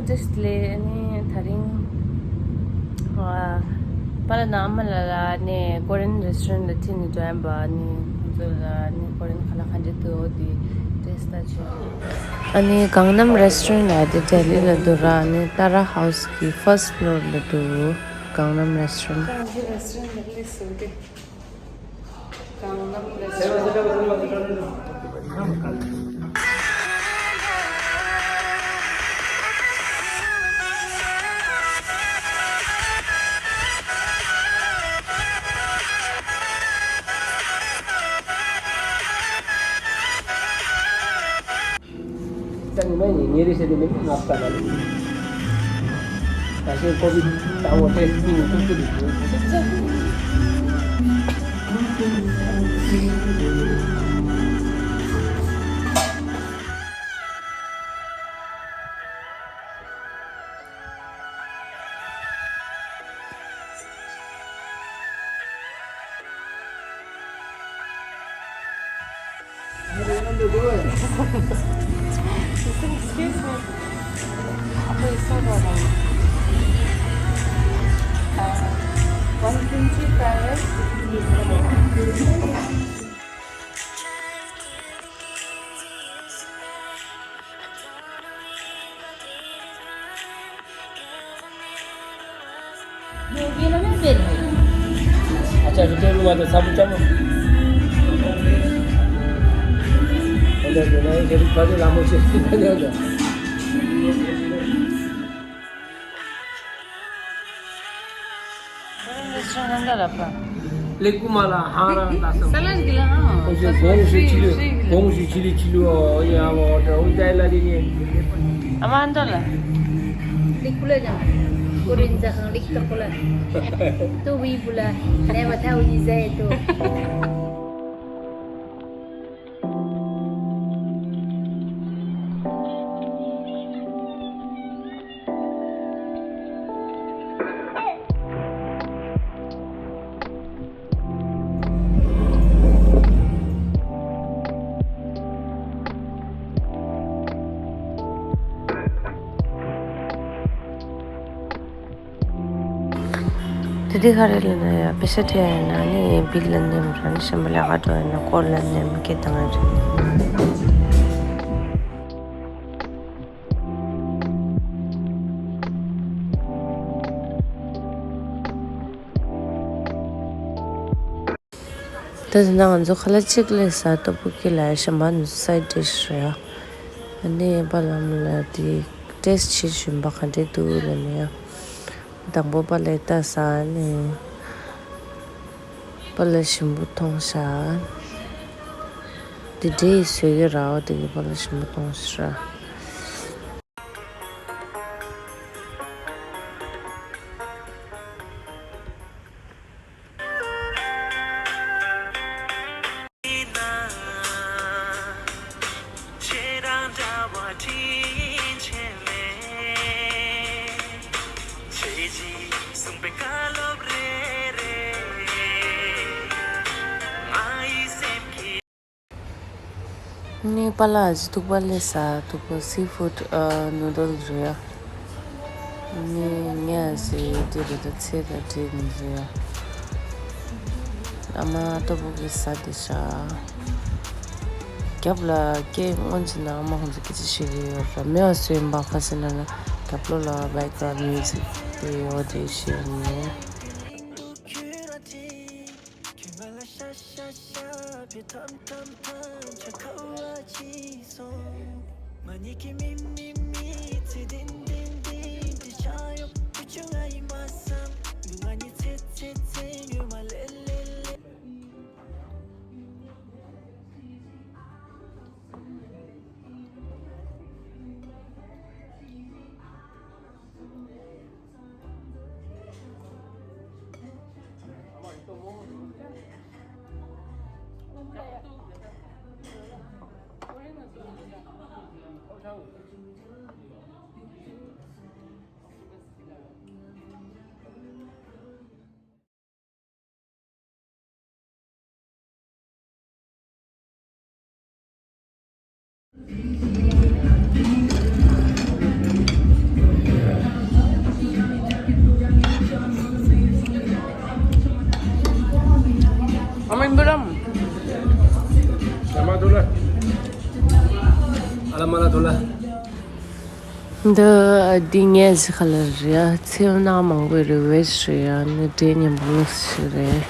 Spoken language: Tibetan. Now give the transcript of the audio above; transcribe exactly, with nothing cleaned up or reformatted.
Just ལས་ནི་ད་རིང་ཨ་པཱ་ལགས་དང་ཨ་མ་ལགས་ལ་ནི་Korean restaurant ལ་ཁྲིད་ནས་འགྲོ་ཡིན་པ། ནི་ཁོང་ཚོ་ལ་ནི་Korean ཁ་ལག་ག་འདྲ་འདུག་འོ་དེ་taste ལྟ་བྱས། ཨ་ནི་Gangnam restaurant ལ་དེ་ལྡི་ལི་ལ་འདུག་ར། ཨ་ནི་Tara House གི་first floor ལ་འདུག Gangnam restaurant། Gangnam restaurant. ད་ཉི་མ་ཡིན་ཉེ་རེ་བྱས་ཏེ་མི་ལྔ་ཙམ་ལ་ད་ཤེས་ཀོ་བིད་ད་འོ་ཏེ་སི་ཊིང་ཐུབ་ཐུབ་ཡོད། Excuse me. Please hold on. Uh, one kimchi fried rice. ལེགས་པོ་མ་ལ་ཧང་རང་ལ་སམ། ས་ལ་གི་ལ་ཧང་། ཁོང་ཚོས་གོང་ཞུ་ཆི་ལུ་གོང་ཞུ་ཆི་ལི་ཆི་ལུ་ཨོ་ཡ་ཨོ་ད་ཨོ་ད་ལ་རི་ཉེ། ཨ་མ་འདོ་ལ། ལེགས་པོ་ལ་ཀྱང་ཀོ་རིན་ཛ་ཁང་ལེགས་ཏོག་པོ་ལ། ཏུ་བི་པོ་ལ་ནེ་བ་ཐ་ཝི་ཟེ་ཏུ། དེ་དུས་ག་རེ་ལབ་ན་ཡ་པེ་ས་སྤྲད་ཡ་ན་ནི་བིལ་ལ་ནེམ་ར་ནི་གཞན་པ་ལས་ཀ་འགྲོ་ཡ་ན་སྐོར་ལ་ནེམ་སྐད་བཏང་ཡ་རེད། ད་དེ་ན་ང་ཚོ་ཁ་ལག་གཅིག་ལས་ཟ་ཏོ་པུ་ཀི་ལ་གཞན་པ་ནི་སའི་ཌི་ཤི་རེད་ཡ། ཨ་ནི་པཱ་ལགས་ཨ་མ་ལགས་དེ་ཊེ་སི་ཊི་བྱེད་བཞིན་པ་ག་འདྲས་འདུག་ལབ་ནས་ཡ། དང་པོ་པཱ་ལགས་ལྟ་ས་ནི་པཱ་ལགས་ཞིམ་པོ་མཐོང་ཤག་དེ་འདྲས་ཡི་བཟོས་ཀྱི་ར་བ་དེ་གི་པཱ་ལགས་ཞིམ་པོ་མཐོང་ཤག་ར། ནི་པཱ་ལགས་ཨ་ཅེ་ཐུག་པ་ལས་ཟ་ཐུག་པ་སི་ཕུཌ་ནུ་ཌལ་རེད་ཡ། ནི་ངས་ཨ་ཅེ་དེ་རེད་ད་ཚེ་ད་དྲིན་རེད་ཡ། ཨ་མ་ལྟ་བུ་གི་ཟ་དེ་ཤ། རྒྱབ་ལ་སྐད་སྔོན་ཆད་ན་ཨ་མ་ཁོང་ཚོ་སྐད་ཆ་བཤད་ཀྱི་ཡོད་ར་མེ་བ་སོན་པ་ཁ་སེ་ན་ན་རྒྱབ་ལོ་ལ་བྷེག་རའུན་མིའུ་ཛིག་དེ་ཡོད་དེ་བཤད་ནས། འདི་འདི་ངའི་གཟི་ཁ་ལ་རེད་ཡ། ཚེ་ན་མང་པོའི་རི་བོ་ཞིག་རེད་ཡ། ནི་འདྲེ་ཉམས་པོ་ནི་ཞིག་རེད།